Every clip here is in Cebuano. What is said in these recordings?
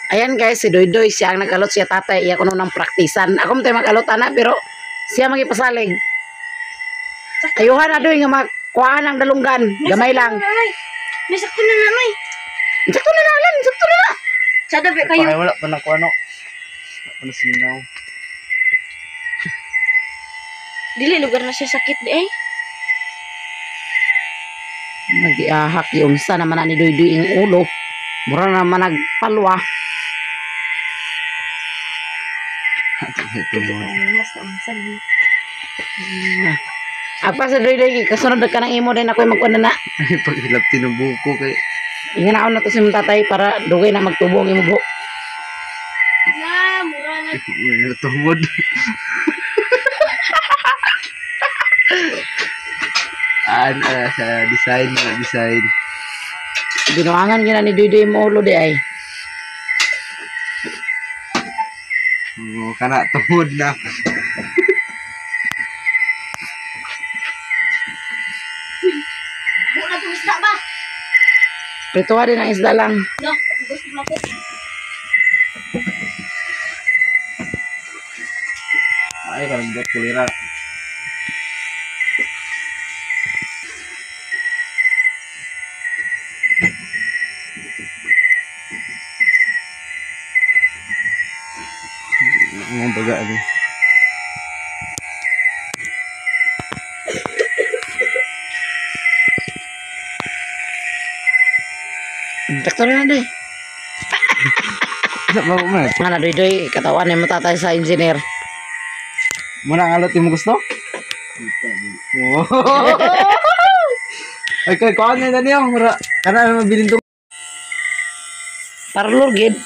Ayan guys, si Doydoy siya ang nag-alot, siya tatay. Iya kuno ng praktisan. Ako man tayo mag-alot ana pero siya magipasalig. Ayuhan na doy nga makuhaan ang dalunggan. Gamay lang. May sakto na nanay. Sakto na nalan, sakto na na. Sa dabi kayo. Ay, wala pa na ko ano. Wala pa na sinaw. Dili lugar na siya sakit di ay. Nagiahak yung sa naman na ni Doydoy ang ulo. Mura naman nagpalwa. Apa sa Doydoy, kasunod ka ng imo din ako yung magkuhan na. Ay, pag-ilap tinubuko kay. Inganaon na to si mong tatay para dugay na magtubo ang imo buhok. Na, mura na. Tungod. Sa design, design. Binuangan gina ni Doydoy mo ulo di ay. Oo, kana tungod na. Muna itong isda ba? Prituha din ang isda lang. No, gusto mo ko. Ay, karang dot kulira. Ang baga abi. Sakto na na, Doy. Sa ba mo? Nga na, Doy, katawan mo tatay sa engineer. Muna ang alot mo gusto? Oh. Ay kay kuan na niyo, mura kana mabilin to. Parlor gid.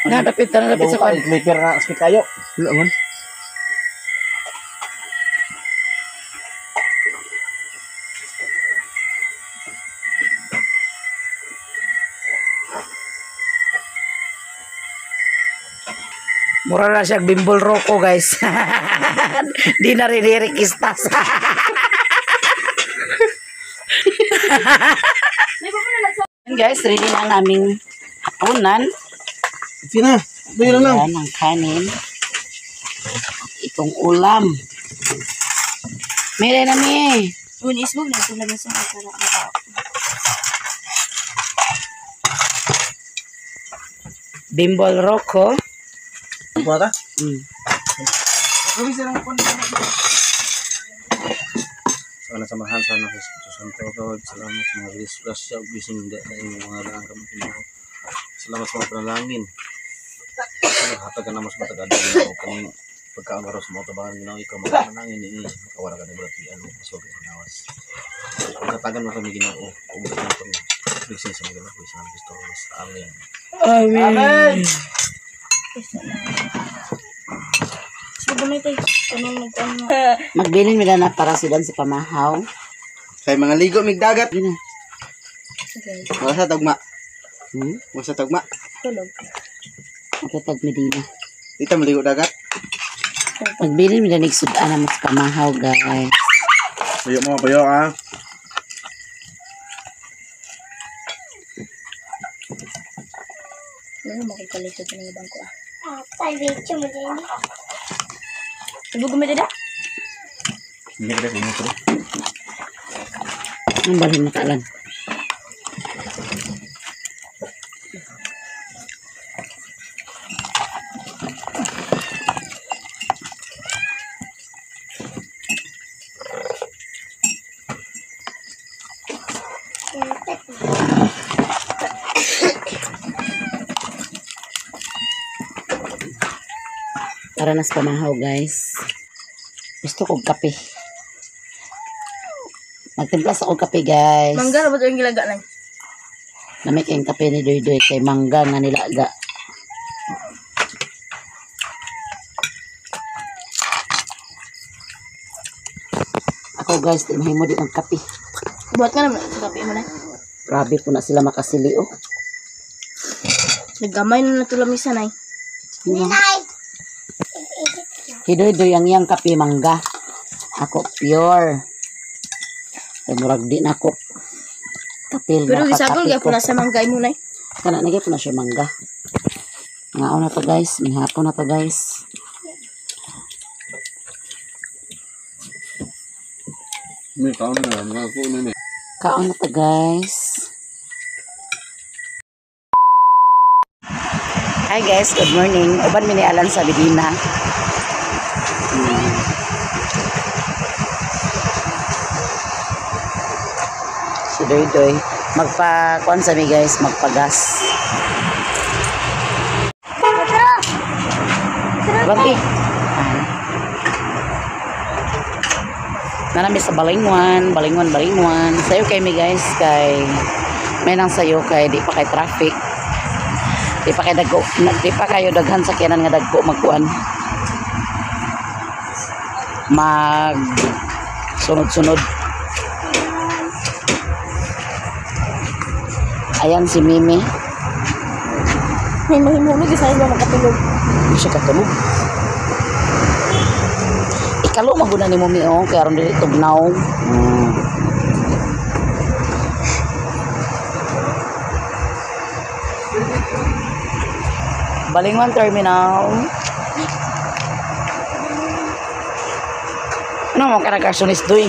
Nadapit na sa kwan. Clipper na speak kayo. Wala man. Mura na siya bimbol roko, guys. Di na rinirikistas. Guys, ready na ang aming hapunan. Sige na. Dito lang. Ayan ang kanin. Itong ulam. Meron na mi. Isbog na ito lang sa para maka. Bimbol roko. Kuha ka? Sana samahan sana sa Santo God. Salamat sa mga disgrasya ug bisin sa imong mga laang kamot. Salamat sa mga panalangin. Naghatag ka na mas matagad o kaning pagkaon karon sa mga tabangan Ginoo, ikaw magpanalangin niini makawala ka ng balatian o pasog ang lawas. Hatagan mo kami Ginoo ug daghan kami blessing sa mga Ginoo sa Kristo. Amen. Amen. Magbilin nila na para sila sa pamahaw. Kay mga ligo mig dagat. Yun na. Wala sa tugma. Hmm? Wala sa tugma. Tulog. Matatag Medina. Dito maligo dagat. Magbilin nila nigsudan na mas pamahaw, guys. Payo mo, payo ah. Ano makikalisod ng ibang ko ah. Ay, video mo din. Ibu gumita da? Hindi ka sa inyo. Ang balhin matalan. Tara na sa pamahaw, guys. Gusto kong kape. Magtimpla sa akong kape, guys. Mangga ba ito yung gilaga lang? Namay kayong kape ni Doy Doy kay mangga nga nilaga. Ako guys, di mahimo di magkape. Buhat ka naman sa kape mo na. Grabe po na sila makasili oh. Naggamay na natulamisan ay. Si Doy Doy ang iyang kape mangga. Ako pure. Kay murag di na ako kapil. Pero nga gisagol pagkape gyapon ko. na sa mangga mo na. Kana na gyapon na siya mangga. Ngaon na to guys, mihapon na to guys. May kaon na mga kuno ni. Kaon na to guys. Hi guys, good morning. Uban mi ni Alan sa Medina. Si Doy Doy. Magpa kuan sa mi guys, magpagas. Bagi. Nanami sa Balingwan, Balingwan, Balingwan. Sayo kay mi guys kay may nang sayo kay di pa kay traffic. Di pa kay dagko, di pa kayo daghan sa kinan nga dagko magkuan. Mag sunod-sunod. Ayan si Mimi. May mahimulog gisay ba makatulog. Hindi siya katulog. Ikalo maguna ni Mumi oh, kaya aron dili tugnaw. Balingwan Terminal. Ano mo ka nag-arsonis doy?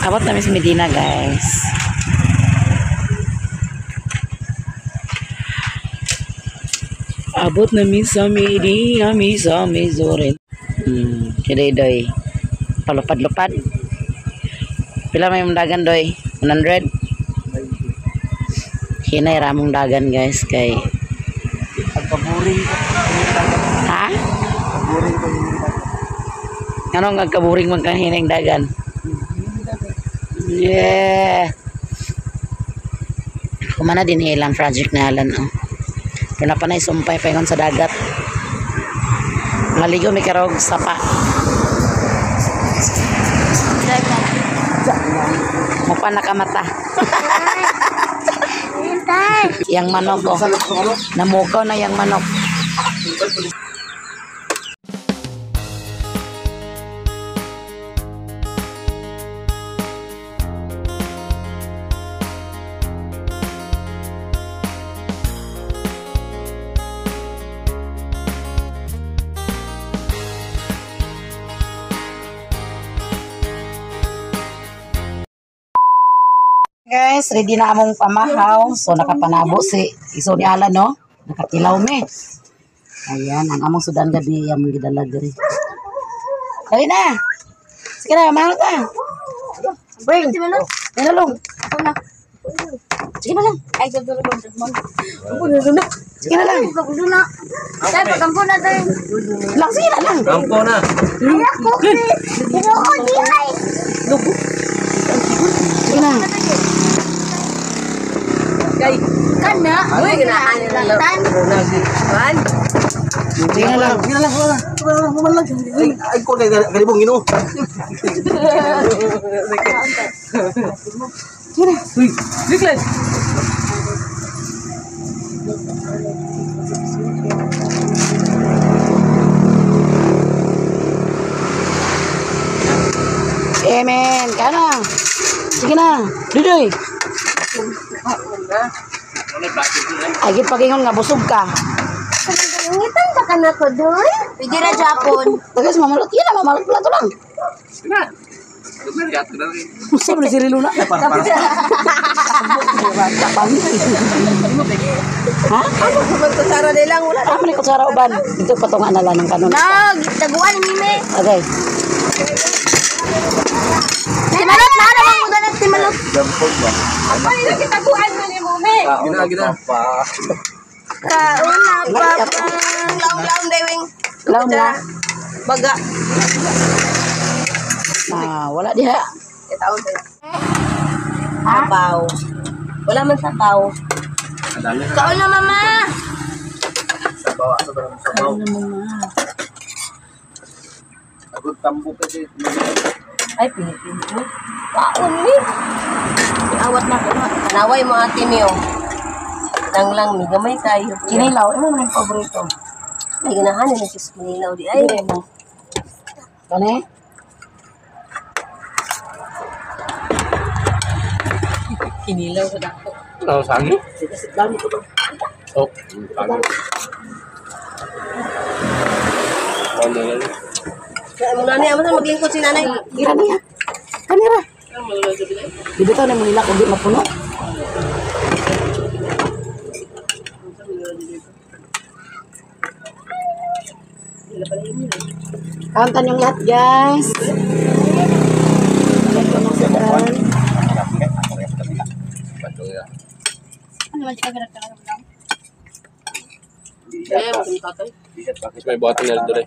Abot namin sa Medina, guys. Nakaabot na mi sa mi ami sa Missouri. Kaya doy. Palupad-lupad. Pila may mong dagan doy? 100? Hinay ramong dagan guys kay Pagkaburing ko. Ha? Pagkaburing ko yung dagat. Anong agkaburing man kang hinay dagan? Yeah. Kumana din ilang project na alan oh. Pero na panay sumpay paingon sa dagat. Maligo mi karog sapa. Mupa nakamata. Yang manok oh. Namukaw na yang manok. Guys, ready na among pamahaw. So nakapanabo si iso ni Alan, no? Nakatilaw me. Ayan, ang among sudan gabi among gidala diri. Dali na. Sige na, mahal ka. Bring. Tinalong. Sige na lang. Ay, gagawin mo. Sige na lang. Tay, pagampo na tayo. Lang, sige na lang. Kampo na. Anak ko, Ginoo di ay. Sige na. Kana, uy, ganahan na tan. Sige na lang. Sige na lang. Wala lang. Ay, ko kay galibong Ginoo. Sige na. Uy, Niklas. Amen. Kana. Sige na. Dudoy. Ay, pagingon nga busog ka. Ngitan ka kana ko doy? Pwede ra Japon. Tagas mamalot. Yan na, mamalot plato lang. Usa man si Luna. Ha? Kutsara nila wala. Ah, man kutsara uban. Dito patungan na lang ng kanon. Nag, taguan ni Mime. Okay. Timalot na na mo ganat timalot. Jampog ba? Apa ila kitaguan mo ni Mime? Gina, gina. Pa. Kauna pa pa. Laom-laom dewing. Laom na. Baga. Ah, wala diha. Itaon sila. Sabaw. Wala man sabaw. Kaon na mama. Sabaw, sabaw, sabaw. Agod tambo kasi. Ay, pinipin ko. Kaon ni. Awat na ko. Naway mo ate mi oh. Tang lang mi gamay kayo. Kinilaw, imo man ang paborito. Ay ganahan ni sis kinilaw di ay. Kani? Kinilaw ko dako. Ano, sagi? Dami ko to. Oh, sagi. Ano na lang? Kaya mo nanay, amo sa maglingkod si nanay. Ira niya. Kanira. Di bitaw na mo nila kung di mapuno. Kauntan yung lahat, guys. May buhatin na dito eh.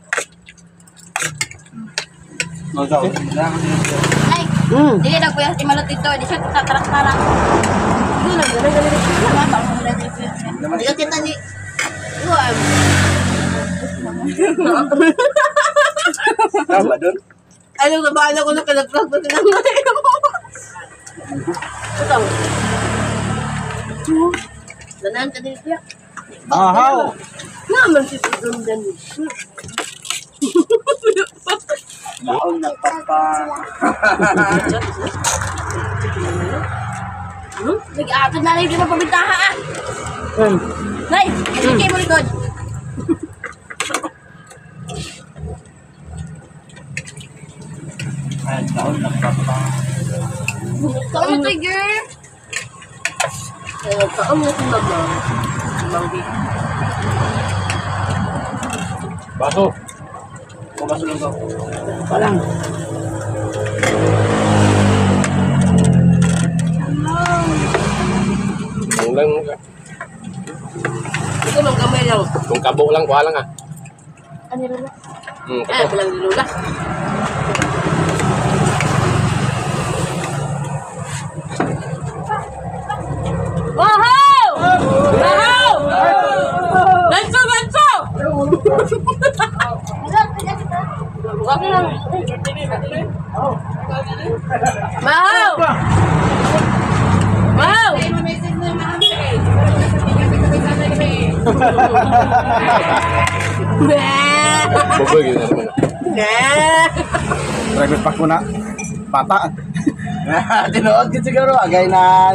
Ay, dili na kuya timalot dito, di siya tatarak-tarak. Dili kita ni. Tama doon. Ano ka ba ko nung kalagpag pa sinanay mo? Ito. Danan ka din siya. Ahaw. Naman si Sundan. Maon na papa. Nag-aatod na rin, di mo pabintaha ah. Nay, sige mo likod. Ay, kaon na papa. Kaon na tiger. Kaon na si mama. Manggi. Baso. Baso lang to. Walang. Kung lang Ito lang gamay lang. kung kabo lang kuha lang ah. Ano lang? Kato. Ay, ako lang nilula. Wow! Wow! Ganso, ganso! Wow! Wow! Boboy gyud na naman. Driver pack mo na. Bata. Tinuod gid siguro agay na.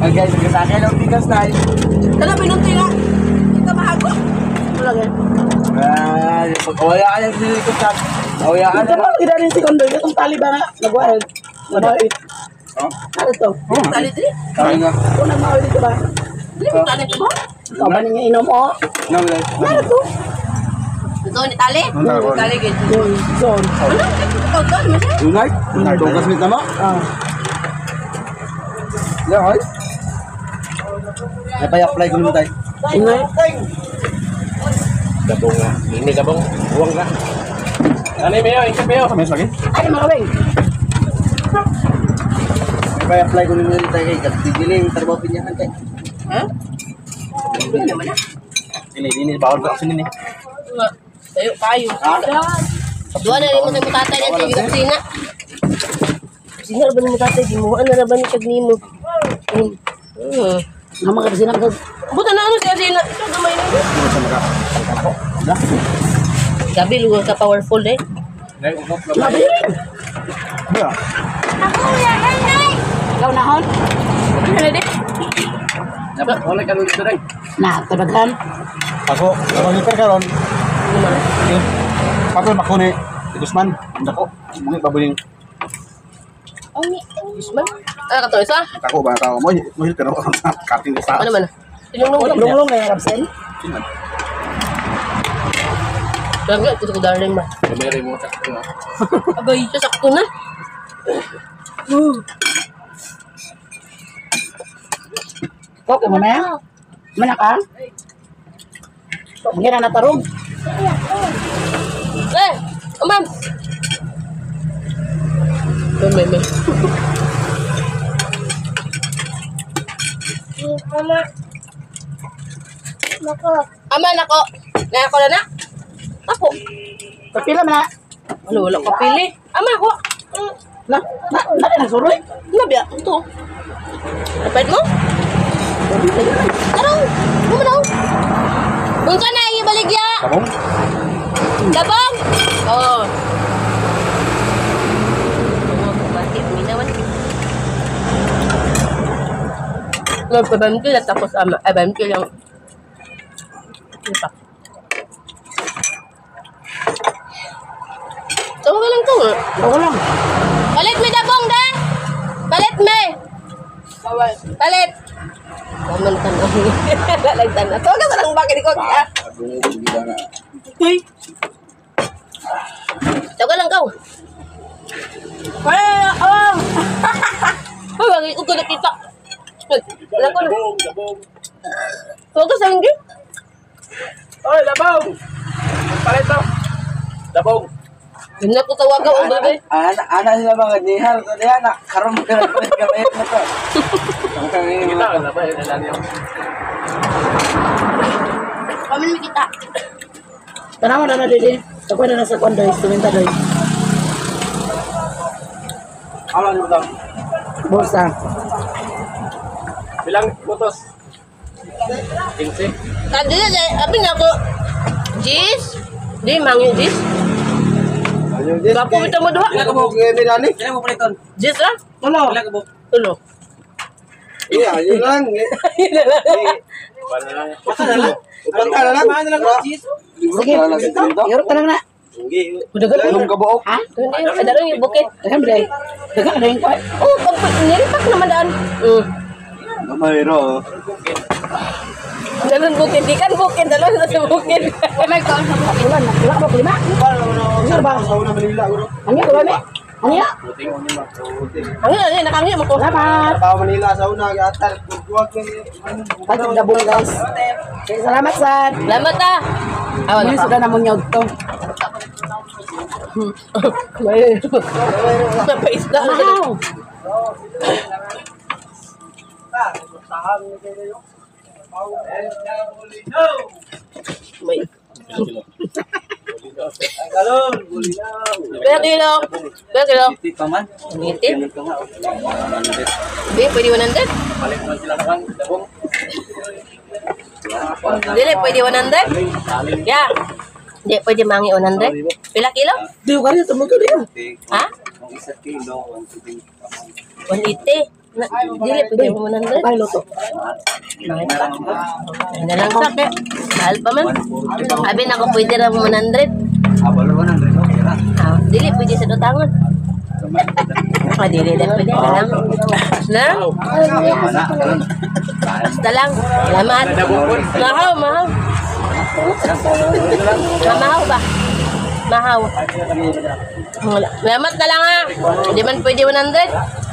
Agay sa kasakay lang tigas na. Tala, pinunti na. Ito mahago. Wala ganyan. Ah, pag wala ka lang dito sa. Wala ka Ito na. ba gidalin si Kondoy itong tali ba nga nagwael. Nagwael. Oh. Ano to? Tali dili. Kami nga. Kung nagmaoy dito ba? Dili mo tali ko ba? Ikaw ba ninyo inom o? No, wala. Ano to? Ito ni tali. Tali gid. Yung zone. Ano? Ikaw to, mo siya? Unite. Tugas mit na mo. Ah. Yeah, hoy. Napay-apply ko naman tayo. Ingay. Dabong ah. Ini dabong. Buwang ka. Ano mayo? Ingkat mayo. Sa mes lagi. Ay, mga wing. Napay-apply ko naman tayo kay Gatigiling trabaho pinyahan kay. Ha? Ano naman na? Ini ini bawal ka sini ni. Tayo kayo. Duha na rin mo sa mutatay na sa kusina. Kusina ra ba ni mutatay? Gimuha na ra ba ni kag nimo? Ang mga kabisinang ka. Buta na ano siya sina. Ito gamay na. Hindi sa maka. Ako. Na. Gabi lugar ka powerful eh. Nay ugop na. Labi. Ba. Ikaw na hon? Ano na di? Wala ka dito dai. Na, tadaghan. Ako, ako ni karon. Patol makuni. Gusman, dako. Mga babuling Gusman. Ah, kato isa. ako ba tao mo mo pero sa cutting sa. Ano man? Tinunong Lunglong kay Ramsel. Sinan. Lagi ko ko darling ma. Kamera mo ta. Abay, siya sakto na. Okay mo na? Mana ka? Mungkin na natarong. Eh, oh, ma'am. May, may, may. Mama. Nako. Ama, nako. Na ako na na. Ako. Kapila man na. Ano, wala ka pili. Ama, ako. Na, na, na, na, nagsuroy. Ano ba? Ito. Kapit mo? Tarong. Ano daw? Unsa na ang ibaligya? Kabong. Dabong? Oo. Oh. Magpabamki na tapos ama. Ay, bamki lang. Ano pa? Tawa ka lang to. Eh. Ako lang. Palit me dabong da! Palit me! Palit! Waman tanaw. Lalag tanaw. Tawa ka sa lang bakit ikaw kaya? Adungo gid na. Uy! Tawa ka lang kaw. Ay, oh! Ay, bagay ko nakita. Wala ko na. Dabong, dabong. Tawa ka sa hindi? Oy, dabong. Palit to. Dabong. Ganyan ko tawagan ang bagay. Ana ana sila mga nihal to diha na karon ka kami na to. Kami Kita na ba yan lang yung. Kami kita. Tanawa na na dili. Ako na nasa kwan doy, suminta doy. Ala ni daw. Bulsa. Bilang putos? 15. Tadi na, abi na ako. Jis? Di, mangyo jis. Gapo ito mo duha. Pila ka buok ni Dani? Jis lah. Tulo. Tulo. Iya, yun lang. Upat na lang. Upat ka na lang. Sige. Yorok ka lang na. Anong kabuok? Ha? Ay, darong yung bukit. Daghan ba Daghan na yung kwan. Oh, pag niripak naman daan. Mayro. Dalon bukid, di kan bukid, dalon sa bukid. May kaon sa bukid. Wala na, wala ba lima? Sure ba? Sa una Manila bro. Ano yan, ba? Ano yan? Ang ano, nakangyo mo ko. Salamat. Trabaho Manila sa una gatal. Wag Pagod dabong guys. Okay, salamat sad. Salamat ah. Awan Muli na sudah namon nyog to. Napaisda. Wow. May. Pila kilo? Pila kilo? pa man. 80? Di, pwede 100? Palit man sila kang dabong. Dili, pwede 100? Yeah. Di, pwede mangi 100? Pila kilo? Di ko kanina tumuto diyo. Ha? Kung isa kilo, 180. Na, dili, pwede 100? Ay luto. Ay na lang sak eh. Mahal pa man. Abi na ko pwede ra 100. Abalo 100 okay ra. Ah, dili pwede sa dutangon. Ah, dili lang pwede na lang. Na? Basta lang. Salamat. Mahaw, mahaw. Ah, mahaw ba? Mahaw. Wala. Salamat na lang ah. Hindi man pwede 100.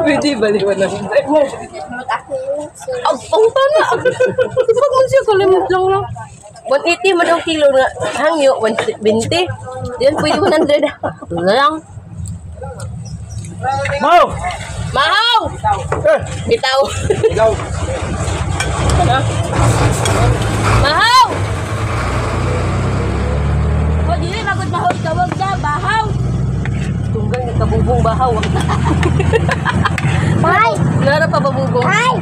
Pwede ba di 100? Ang tama. Pag mo siya kalimot lang lang. 180 man ang kilo na hangyo, 120. Diyan pwede 100. Wala lang. Mau. Mahaw! Bitaw. Ikaw. Mahaw! O, dili, magod mahaw tawag na, bahaw! Tunggal ni kabubong bahaw. Ay! Nara pa babubong. Ay!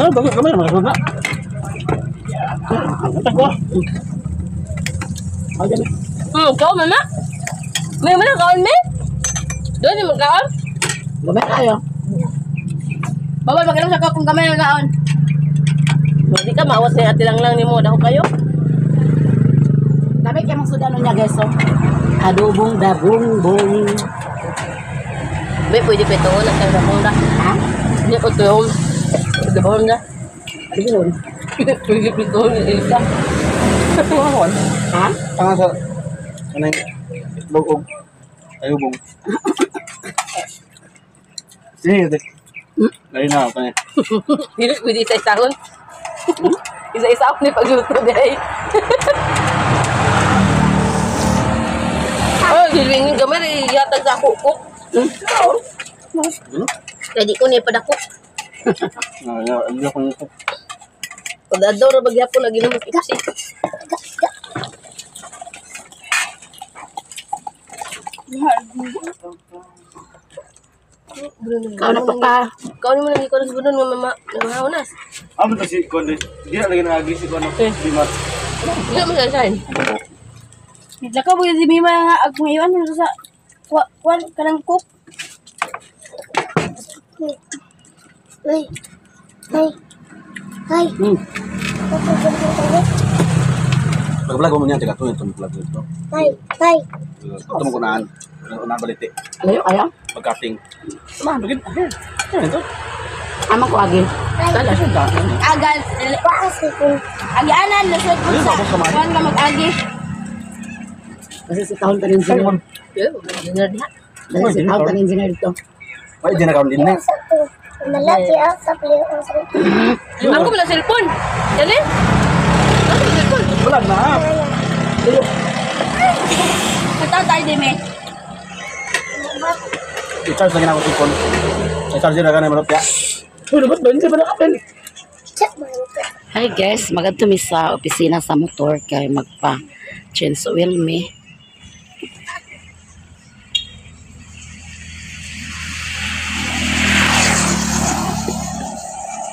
Ano ba kamay mga mga. Ang ko. Kaon man na. May man kaon me? Doon yung magkaon? Gamay kayo. Bawal makinom sa kung gamay ang kaon. Hindi ka maawat ni ate lang lang ni mo. Dako kayo. Dami kay mong sudano niya guys oh. Adobong dabong bong. Be, pwede pa ito. Wala kang dabong da. Ha? Hindi ko ito yung dabong da. Ano yun? Pwede pa ito yung isa. Ha? Tanga sa ano yung bugog. Ayubong. Sige, ate. Dali na ako kanya. Hindi pwede isa-isahon. Isa-isa ako ni pagluto day. Oh, gilingin gamay yatag sa ako cook. Kaya di ko niya padako. Ano ko nito. Pag-adlaw ra bagyapon lagi na mag-ipsi. Kaon na pa ka. Kaon mo lagi ko sa bunon nga mama namahaw nas. Amo to si Konde. Di na lagi nagagi si Kono. Di mat. Hindi mo siya. Lakaw ba yung may mga ag ngayon ano sa kuan kanang cook? Ay. Ay. Ay. Pag-vlog mo niya tiga to itong vlog ito. Ay. Ay. Ito mo kunaan. Unaan balite. Layo kayo. Pagkating. Samahan bagid. Ano ito? Amang ko agi. Agal. Agianan lusot ko sa kuan ka mag-agi. Kasi si taon ka engineer. Engineer diha. Dahil si taon ka engineer dito. Ay, di na kaon din na. Malaki ang sa Ako mo na cellphone. Dali. Ako mo cellphone. Vlog na. Ito tayo dime. I-charge lagi na ako telepon. I-charge na kanay malapya. Uy, dapat ba? Hindi ba nakapin? Hi guys, magadto mi sa opisina sa motor kay magpa change oil mi.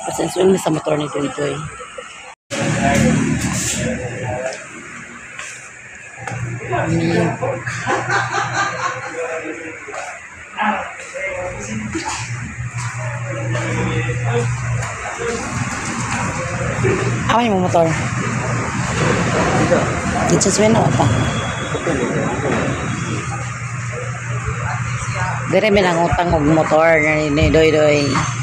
Pa-change oil mi sa motor ni Joy Joy. Away mo motor. Dito sa na pa. Dire mi nangutang og motor ni Doy Doy.